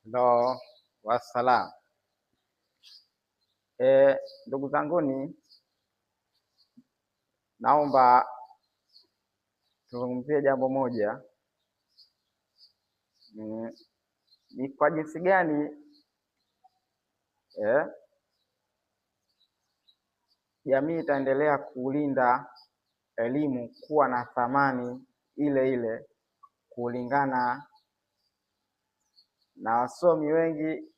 Ndo wassalam. Ndugu zanguni, naomba tuzungumzie jambo moja. Ni kwa jinsi gani eh, jamii itaendelea kulinda elimu kuwa na thamani ile ile kulingana na wasomi wengi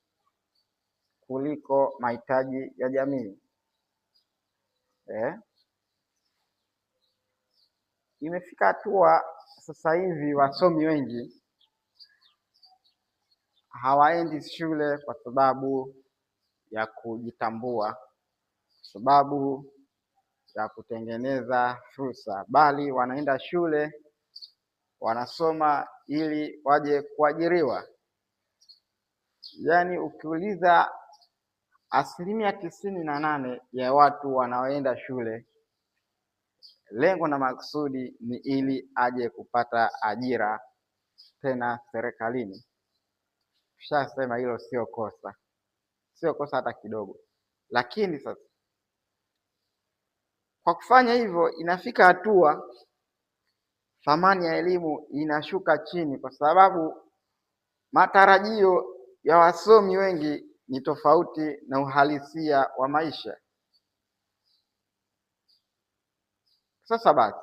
kuliko mahitaji ya jamii eh? Imefika hatua sasa hivi wasomi wengi hawaendi shule kwa sababu ya kujitambua, kwa sababu ya kutengeneza fursa, bali wanaenda shule wanasoma ili waje kuajiriwa. Yaani ukiuliza 98% ya watu wanaoenda shule, lengo na makusudi ni ili aje kupata ajira tena serikalini. Tushasema hilo sio kosa, sio kosa hata kidogo. Lakini sasa kwa kufanya hivyo, inafika hatua thamani ya elimu inashuka chini, kwa sababu matarajio ya wasomi wengi ni tofauti na uhalisia wa maisha. Sasa basi,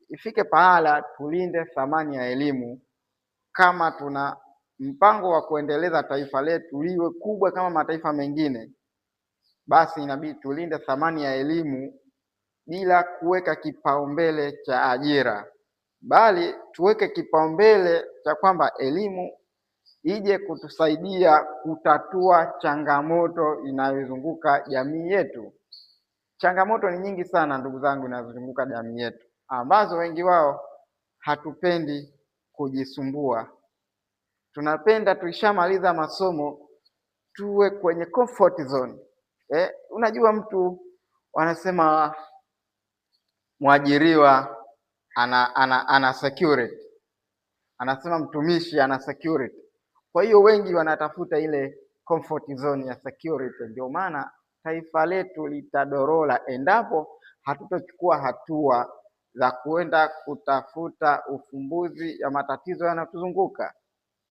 ifike pahala tulinde thamani ya elimu kama tuna mpango wa kuendeleza taifa letu liwe kubwa kama mataifa mengine, basi inabidi tulinde thamani ya elimu bila kuweka kipaumbele cha ajira, bali tuweke kipaumbele cha kwamba elimu ije kutusaidia kutatua changamoto inayozunguka jamii yetu. Changamoto ni nyingi sana ndugu zangu, inayozunguka jamii yetu, ambazo wengi wao hatupendi kujisumbua. Tunapenda tuishamaliza masomo tuwe kwenye comfort zone. Unajua mtu wanasema mwajiriwa ana security, anasema mtumishi ana security. Kwa hiyo wengi wanatafuta ile comfort zone ya security. Ndio maana taifa letu litadorola endapo hatutochukua hatua za kuenda kutafuta ufumbuzi ya matatizo yanayotuzunguka.